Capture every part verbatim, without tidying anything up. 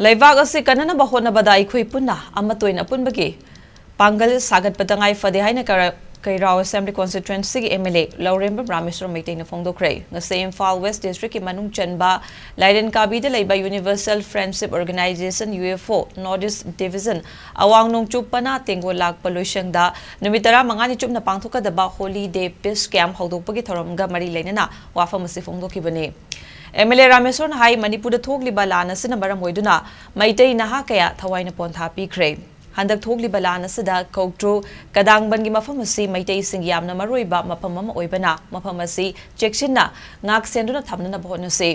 ꯂꯩꯕꯥꯛ ꯑꯁꯤ ꯀꯟꯅꯅꯕ ꯍꯣꯠꯅꯕꯗ ꯑꯩꯈꯣꯏ ꯄꯨꯟꯅ ꯑꯃꯠꯇ ꯑꯣꯏꯅ ꯄꯨꯟꯕꯒꯤ ꯄꯥꯡꯒꯜ ꯁꯥꯒꯠꯄ ꯇꯉꯥꯏ ꯐꯗꯦ ꯍꯥꯏꯅ ꯀꯔ-, ꯀꯩꯔꯥꯎ Assembly Constituencyꯒꯤ M L A ꯂꯧꯔꯦꯝꯕꯝ ꯔꯥꯃꯦꯁ꯭ꯋꯔ ꯃꯩꯇꯩꯅ ꯐꯣꯡꯗꯣꯛꯈ꯭ꯔꯦ꯫ ꯉꯁꯤ ꯏꯝꯐꯥꯜ West Districtꯀꯤ ꯃꯅꯨꯡ ꯆꯟꯕ ꯂꯥꯏꯔꯦꯟ ꯀꯥꯕꯤꯗ ꯂꯩꯕ Universal Friendship Organisation, U F O, North East Division, ꯑꯋꯥꯡ ꯅꯣꯡꯆꯨꯞ ꯄꯅꯥ ꯇꯦꯡꯒꯣꯜ ꯂꯥꯛꯄ ꯂꯣꯏꯁꯪꯗ ꯅꯨꯃꯤꯠ ꯇꯔꯥꯃꯉꯥꯅꯤ ꯆꯨꯞꯅ ꯄꯥꯡꯊꯣꯛꯀꯗꯕ Holy Day Peace Camp ꯍꯧꯗꯣꯛꯄꯒꯤ ꯊꯧꯔꯝꯒ ꯃꯔꯤ ꯂꯩꯅꯅ ꯋꯥꯐꯝ ꯑꯁꯤ ꯐꯣꯡꯗꯣꯛꯈꯤꯕꯅꯤ꯫ M L A ꯔꯥꯃꯦꯁ꯭ꯋꯔꯅ ꯍꯥꯏ, ꯃꯅꯤꯄꯨꯔꯗ ꯊꯣꯛꯂꯤꯕ ꯂꯥꯟ ꯑꯁꯤꯅ ꯃꯔꯝ ꯑꯣꯏꯗꯨꯅ ꯃꯩꯇꯩ ꯅꯍꯥ ꯀꯌꯥ ꯊꯋꯥꯏꯅ ꯄꯣꯟꯊꯥ ꯄꯤꯈ꯭ꯔꯦ꯫ ꯍꯟꯗꯛ ꯊꯣꯛꯂꯤꯕ ꯂꯥꯟ ꯑꯁꯤꯗ ꯀꯧꯇ꯭ꯔꯨ ꯀꯗꯥꯡꯕꯟꯒꯤ ꯃꯐꯝ ꯑꯁꯤ ꯃꯩꯇꯩꯁꯤꯡꯒꯤ ꯌꯥꯝꯅ ꯃꯔꯨꯑꯣꯏꯕ ꯃꯐꯝ ꯑꯃ ꯑꯣꯏꯕꯅ, ꯃꯐꯝ ꯑꯁꯤ ꯆꯦꯛꯁꯤꯟꯅ ꯉꯥꯛ ꯁꯦꯟꯗꯨꯅ ꯊꯝꯅꯅꯕ ꯍꯣꯠꯅꯁꯤ꯫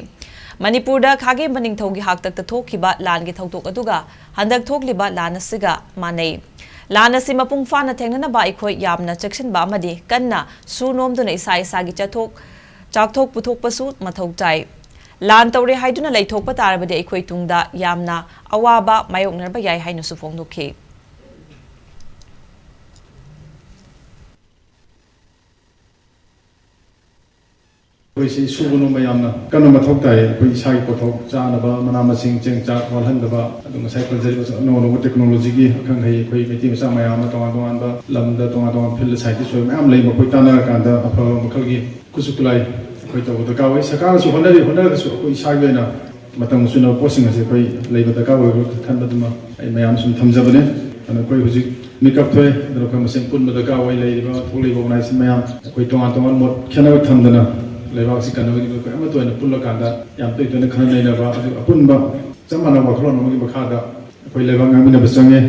ꯃꯅꯤꯄꯨꯔꯗ ꯈꯥꯒꯦꯝꯕ ꯅꯤꯡꯊꯧꯒꯤ ꯍꯥꯛꯇꯛꯇ ꯊꯣꯛꯈꯤꯕ ꯂꯥꯟꯒꯤ ꯊꯧꯗꯣꯛ ꯑꯗꯨꯒ ꯍꯟꯗꯛ ꯊꯣꯛꯂꯤꯕ ꯂꯥꯟ ꯑꯁꯤꯒ ꯃꯥꯟꯅꯩ꯫ ꯂꯥꯟ ꯑꯁꯤ ꯃꯄꯨꯡ ꯐꯥꯅ ꯊꯦꯡꯅꯅꯕ ꯑꯩꯈꯣꯏ ꯌꯥꯝꯅ ꯆꯦꯛꯁꯤꯟꯕ ꯑꯃꯗꯤ ꯀꯟꯅ ꯁꯨ ꯅꯣꯝꯗꯨꯅ ꯏꯁꯥ ꯏꯁꯥꯒꯤ ꯆꯠꯊꯣꯛ ꯆꯥꯛꯊꯣꯛ ꯄꯨꯊꯣꯛꯄꯁꯨ ꯃꯊꯧ ꯇꯥꯏ꯫ ꯂꯥꯟ ꯇꯧꯔꯦ ꯍꯥꯏꯗꯨꯅ ꯂꯩꯊꯣꯛꯄ ꯇꯥꯔꯕꯗꯤ ꯑꯩꯈꯣꯏ ꯇꯨꯡꯗ ꯌꯥꯝꯅ ꯑꯋꯥꯕ ꯃꯥꯌꯣꯛꯅꯔꯕ ꯌꯥꯏ ꯍꯥꯏꯅꯁꯨ ꯐꯣꯡꯗꯣꯛꯈꯤ꯫ ꯑꯩꯈꯣꯏꯁꯤ ꯁꯨꯕ ꯅꯣꯝꯕ ꯌꯥꯝꯅ ꯀꯟꯅ ꯃꯊꯧ ꯇꯥꯏ꯫ ꯑꯩꯈꯣꯏ ꯏꯁꯥꯒꯤ ꯄꯣꯠꯊꯣꯛ ꯆꯥꯅꯕ ꯃꯅꯥ ꯃꯁꯤꯡ ꯆꯦꯡ ꯆꯥꯛ ꯋꯥꯠꯍꯟꯗꯕ, ꯑꯗꯨ ꯉꯁꯥꯏ ꯄꯟꯖꯔꯤꯕ ꯑꯅꯧ ꯑꯅꯧꯕ technologyꯒꯤ ꯑꯈꯪ ꯑꯍꯩ ꯑꯩꯈꯣꯏ ꯃꯩꯇꯩ ꯃꯆꯥ ꯃꯌꯥꯝ ꯑꯃ ꯇꯣꯉꯥꯟ ꯇꯣꯉꯥꯟꯕ ꯂꯝꯗ ꯇꯣꯉꯥꯟ ꯇꯣꯉꯥꯟꯕ field scientist ꯑꯣꯏꯕ ꯃꯌꯥꯝ ꯂꯩ꯫ ꯃꯈꯣꯏ ꯇꯥꯟꯅꯔꯀꯥꯟꯗ ꯑꯐꯕ ꯃꯈꯜꯒꯤ ꯈꯨꯠꯁꯨ ꯈꯨꯠꯂꯥꯏ ꯑꯩꯈꯣꯏ ꯇꯧꯕ ꯗꯔꯀꯥꯔ ꯑꯣꯏ꯫ ꯁꯔꯀꯥꯔꯅꯁꯨ ꯍꯣꯠꯅꯔꯤ, ꯍꯣꯠꯅꯔꯒꯁꯨ ꯑꯩꯈꯣꯏ ꯏꯁꯥꯒꯤ ꯑꯣꯏꯅ ꯃꯇꯝ ꯆꯨꯅꯕ ꯄꯣꯠꯁꯤꯡ ꯑꯁꯤ ꯑꯩꯈꯣꯏ ꯂꯩꯕ ꯗꯔꯀꯥꯔ ꯑꯣꯏꯕ ꯈꯟꯕꯗꯨꯃ ꯑꯩ ꯃꯌꯥꯝ ꯁꯨꯝ ꯊꯝꯖꯕꯅꯦ꯫ ꯑꯗꯨꯅ ꯑꯩꯈꯣꯏ ꯍꯧꯖꯤꯛ ꯃꯤꯀꯞ ꯊꯣꯛꯑꯦ꯫ ꯑꯗꯨꯅ ꯑꯩꯈꯣꯏ ꯃꯁꯦꯟ ꯄꯨꯟꯕ ꯗꯔꯀꯥꯔ ꯑꯣꯏ꯫ ꯂꯩꯔꯤꯕ ꯊꯣꯛꯂꯤꯕ organization ꯃꯌꯥꯝ ꯑꯩꯈꯣꯏ ꯇꯣꯉꯥꯟ ꯇꯣꯉꯥꯟ ꯃꯣꯠ ꯈꯦꯠꯅꯕ ꯊꯝꯗꯅ ꯂꯩꯕꯥꯛꯁꯤ ꯀꯟꯅꯕꯒꯤꯗꯃꯛ ꯑꯩꯈꯣꯏ ꯑꯃꯠꯇ ꯑꯣꯏꯅ ꯄꯨꯜꯂꯀꯥꯟꯗ ꯌꯥꯝ ꯇꯣꯏ ꯇꯣꯏꯅ ꯈꯟꯅ ꯅꯩꯅꯕ, ꯑꯗꯨꯒ ꯑꯄꯨꯟꯕ ꯆꯞ ꯃꯥꯟꯅꯕ ꯋꯥꯈꯜꯂꯣꯟ ꯑꯃꯒꯤ ꯃꯈꯥꯗ ꯑꯩꯈꯣꯏ ꯂꯩꯕꯥꯛ ꯉꯥꯛꯃꯤꯟꯅꯕ ꯆꯪꯉꯦ꯫